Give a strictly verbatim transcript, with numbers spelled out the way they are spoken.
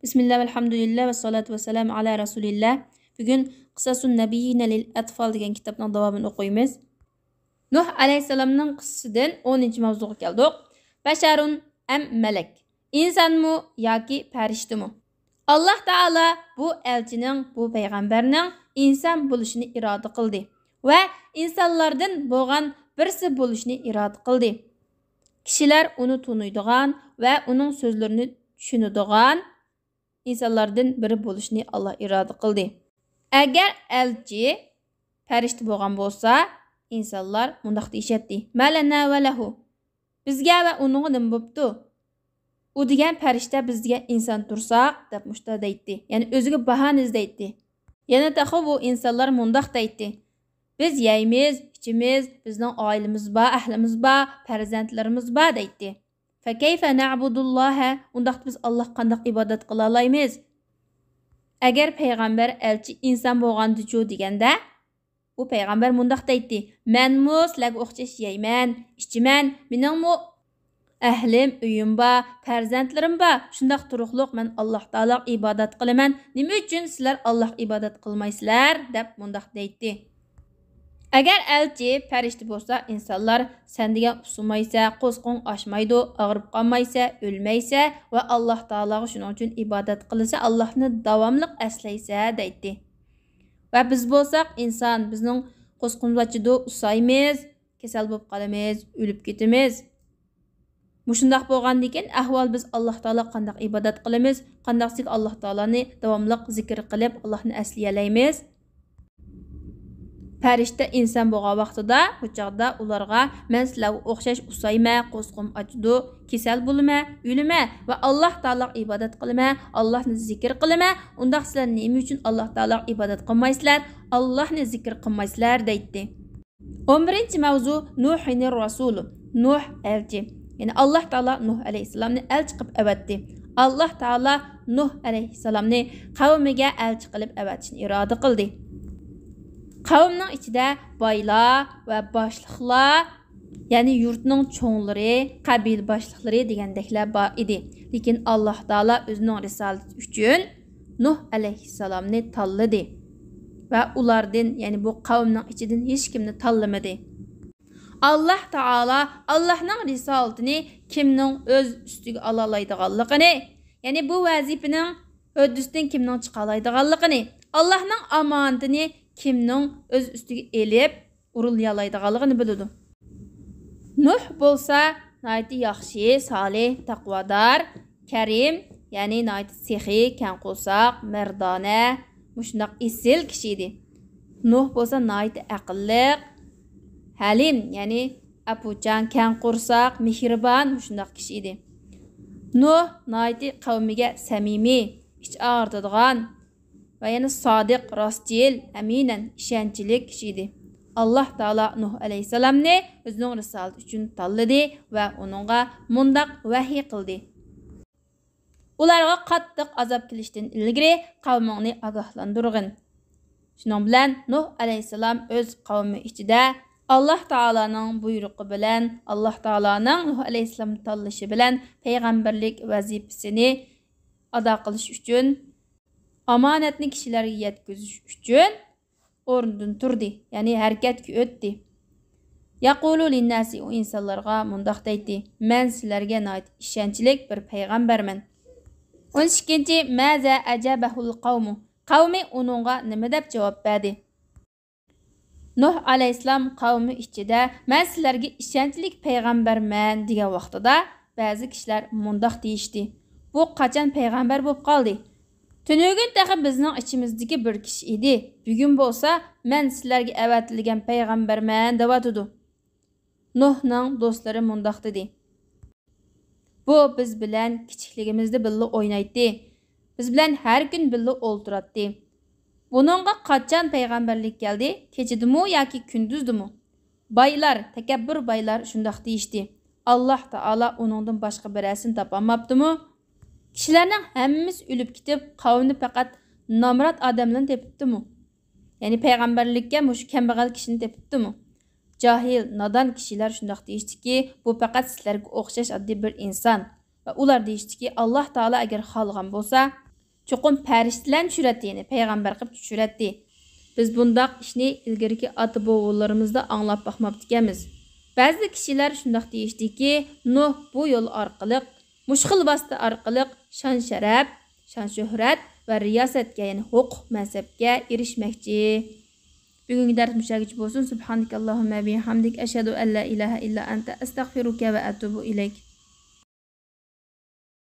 بىسمىللا، ۋەلھەمدۇلىللا، ۋەسسالاتۇ ۋەسسالامۇ ئالا رەسۇلىللا. بۈگۈن قىساسۇن نەبىييىنە لىل ئەتفال دېگەن كىتابنىڭ داۋامىنى ئوقۇيمىز. نۇھ ئەلەيھىسسالامنىڭ قىسسىسىدىن ئونىنچى ماۋزۇغا كەلدۇق. بەشەرۇن ئەم مەلەك. ئىنسانمۇ ياكى پەرىشتىمۇ؟ ئاللاھ تائالا بۇ ئەلچىنىڭ، بۇ پەيغەمبەرنىڭ ئىنسان بولۇشىنى ئىرادە قىلدى ۋە ئىنسانلاردىن بولغان بىرسى بولۇشىنى ئىرادە قىلدى. كىشىلەر ئۇنى تونۇيدىغان ۋە ئۇنىڭ سۆزلىرىنى چۈشىنىدىغان ئىنسانلاردىن بىرى بولۇشنى ئاللاھ ئىرادە قىلدى. ئەگەر ئەلچى پەرىشتە بولغان بولسا، ئىنسانلار مۇنداق دېيىشەتتى: «ما لەنا ۋە لەھۇ»، بىزگە ۋە ئۇنىڭغا نېمە بوپتۇ؟ ئۇ دېگەن پەرىشتە، بىز دېگەن ئىنسان تۇرساق، دەپ مۇشتا دەيتتى. يەنى ئۆزىگە باھانە ئىزدەيتتى. يەنە تېخى بۇ ئىنسانلار مۇنداق دەيتتى: «بىز يەيمىز، ئىچىمىز، بىزنىڭ ئائىلىمىز بار، ئەھلىمىز بار، پەرزەنتلىرىمىز بار» دەيتتى. «فكيف نعبد الله»، ئۇنداقتا بىز ئاللاھقا قانداق ئىبادەت قىلالايمىز؟ ئەگەر پەيغەمبەر، ئەلچى ئىنسان بولغاندىچۇ دېگەندە، ئۇ پەيغەمبەر مۇنداق دەيتتى: «مەنمۇ سىلەرگە ئوخشاش يەيمەن، ئىچىمەن، مېنىڭمۇ ئەھلىم، ئۆيۈم بار، پەرزەنتلىرىم بار، شۇنداق تۇرۇقلۇق مەن ئاللاھ تائالاغا ئىبادەت قىلىمەن، نېمە ئۈچۈن سىلەر ئاللاھقا ئىبادەت قىلمايسىلەر؟» دەپ مۇنداق دەيتتى. ئەگەر ئەلچى پەرىشتە بولسا، ئىنسانلار: «سەن دېگەن ئۇسسىمايسە، قورسىقىڭ ئاچمايدۇ، ئاغرىپ قالمايسە، ئۆلمەيسە ۋە ئاللاھ تائالاغا شۇنىڭ ئۈچۈن ئىبادەت قىلىسە، ئاللاھنى داۋاملىق ئەسلەيسە» دەيتتى. ۋە بىز بولساق، ئىنسان، بىزنىڭ قورسىقىمىز ئاچىدۇ، ئۇسسايمىز، كېسەل بولۇپ قالىمىز، ئۆلۈپ كېتىمىز. مۇشۇنداق بولغاندىكىن، ئەھۋال بىز ئاللاھ تائالاغا قانداق ئىبادەت قىلىمىز؟ قانداقسىكى ئاللاھ تائالانى داۋاملىق زىكىر قىلىپ، ئاللاھنى ئەسلىيەلەيمىز؟ پەرىشتە ئىنسان بولغان ۋاقتىدا، بۇ چاغدا ئۇلارغا: «مەن سىلەرگە ئوخشاش ئۇسسايمەن، قورسىقىم ئاچىدۇ، كېسەل بولىمەن، ئۆلىمەن ۋە ئاللاھ تائالاغا ئىبادەت قىلىمەن، ئاللاھنى زىكىر قىلىمەن، ئۇنداق سىلەر نېمە ئۈچۈن ئاللاھ تائالاغا ئىبادەت قىلمايسىلەر، ئاللاھنى زىكىر قىلمايسىلەر؟» دەيتتى. ئون بىرىنچى مەۋزۇ، نۇھىنىر رەسۇل، نۇھ ئەلچى. يەنى ئاللاھ تائالا نۇھ ئەلەيھىسسالامنى ئەلچى قىلىپ ئەۋەتتى. ئاللاھ تائالا نۇھ ئەلەيھىسسالامنى قەۋمىگە ئەلچى قىلىپ ئەۋەتىشنى ئىرادە قىلدى. قەۋمنىڭ ئىچىدە بايلار ۋە باشلىقلار، يەنى يۇرتنىڭ چوڭلىرى، قەبىلە باشلىقلىرى دېگەندەكلەر بار ئىدى. لېكىن ئاللاھ تائالا ئۆزىنىڭ رىسالىتى ئۈچۈن نۇھ ئەلەيھىسسالامنى تاللىدى ۋە ئۇلاردىن، يەنى بۇ قەۋمنىڭ ئىچىدىن ھېچكىمنى تاللىمىدى. ئاللاھ تائالا ئاللاھنىڭ رىسالىتىنى كىمنىڭ ئۆز ئۈستىگە ئالالايدىغانلىقىنى، يەنى بۇ ۋەزىپىنىڭ ھۆددىسىدىن كىمنىڭ چىقالايدىغانلىقىنى، ئاللاھنىڭ ئامانىتىنى كىمنىڭ ئۆز ئۈستىگە ئېلىپ ئورۇنلىيالايدىغانلىقىنى بىلىدۇ. نۇھ بولسا ناھايىتى ياخشى، سالىھ، تەقۋادار، كەرىم، يەنى ناھايىتى سېخىي، كەڭ قورساق، مەردانە، مۇشۇنداق ئېسىل كىشى ئىدى. نۇھ بولسا ناھايىتى ئەقىللىق، ھەلىم، يەنى ئەپۇچان، كەڭ قورساق، مېھرىبان، مۇشۇنداق كىشى ئىدى. نۇھ ناھايىتى قەۋمىگە سەمىمىي، ئىچ ئاغرىتىدىغان، ۋە يەنە سادىق، راستچىل، ئەمىنەن، ئىشەنچلىك كىشى ئىدى. ئاللاھ تائالا نۇھ ئەلەيھىسسالامنى ئۆزىنىڭ رىسالىتى ئۈچۈن تاللىدى ۋە ئۇنىڭغا مۇنداق ۋەھىي قىلدى: «ئۇلارغا قاتتىق ئازاب كېلىشتىن ئىلگىرى قەۋمىڭنى ئاگاھلاندۇرغىن.» شۇنىڭ بىلەن نۇھ ئەلەيھىسسالام ئۆز قەۋمى ئىچىدە ئاللاھ تائالانىڭ بۇيرۇقى بىلەن، ئاللاھ تائالانىڭ نۇھ ئەلەيھىسسالامنى تاللىشى بىلەن پەيغەمبەرلىك ۋەزىپىسىنى ئادا قىلىش ئۈچۈن، ئامانەتنى كىشىلەرگە يەتكۈزۈش ئۈچۈن ئورنىدىن تۇردى، يەنى ھەرىكەتكە ئۆتتى. يەقۇلۇ لىنناسى، ئۇ ئىنسانلارغا مۇنداق دەيتتى: «مەن سىلەرگە ناھايىتى ئىشەنچلىك بىر پەيغەمبەرمەن.» ئون ئىككىنچى، مازا ئەجابەھۇل قەۋمۇ، قەۋمى ئۇنىڭغا نېمە دەپ جاۋاب بەردى؟ نۇھ ئەلەيھىسسالام قەۋمى ئىچىدە: «مەن سىلەرگە ئىشەنچلىك پەيغەمبەرمەن» دېگەن ۋاقتىدا، بەزى كىشىلەر مۇنداق دېيىشتى: «بۇ قاچان پەيغەمبەر بولۇپ قالدى؟ تۈنۈگۈن تېخى بىزنىڭ ئىچىمىزدىكى بىر كىشى ئىدى، بۈگۈن بولسا، مەن سىلەرگە ئەۋەتىلگەن پەيغەمبەرمەن دەۋاتىدۇ.» نۇھنىڭ دوستلىرى مۇنداق دېدى: «بۇ بىز بىلەن كىچىكلىكىمىزدە بىللە ئوينايتتى. بىز بىلەن ھەر كۈن بىللە ئولتۇراتتى. بۇنىڭغا قاچان پەيغەمبەرلىك كەلدى؟ كېچىدىمۇ ياكى كۈندۈزدىمۇ؟» بايلار، تەكەببۇر بايلار شۇنداق دېيىشتى. ئاللاھ تائالا ئۇنىڭدىن باشقا بىرەرسىنى تاپالماپتىمۇ؟ كىشىلەرنىڭ ھەممىسى ئۆلۈپ كېتىپ، قەۋمىدە پەقەت نامرات ئادەملەرنى تېپىپتىمۇ؟ يەنى پەيغەمبەرلىككە مۇشۇ كەمبەغەل كىشىنى تېپىپتىمۇ؟ جاھىل، نادان كىشىلەر شۇنداق دېيىشتىكى، بۇ پەقەت سىلەرگە ئوخشاش ئاددىي بىر ئىنسان. ۋە ئۇلار دېيىشتىكى، ئاللاھ تائالا ئەگەر خالىغان بولسا، چوقۇم پەرىشتىلەرنى چۈشۈرەتتى، يەنى پەيغەمبەر قىلىپ چۈشۈرەتتى. بىز بۇنداق ئىشنى ئىلگىرىكى ئاتا-بوۋىلىرىمىزدا ئاڭلاپ باقماپتىكەنمىز. بەزى كىشىلەر شۇنداق دېيىشتىكى، نۇھ بۇ يول ئارقىلىق، مۇشۇ خىل ۋاسىتە ئارقىلىق شان-شەرەپ، شان-شۆھرەت ۋە رىياسەتكە، يەنى ھوقۇق مەنسەپكە ئېرىشمەكچى. بۈگۈنكى دەرس مۇشۇ يەرگىچە بولسۇن. سۇبھانىكاللاھۇممە بىھەمدىك، ئەشھەدۇ ئەللا ئىلاھە ئىللا ئەنتە، ئەستەغفىرۇكە ۋە ئەتۇبۇ ئىلەيك.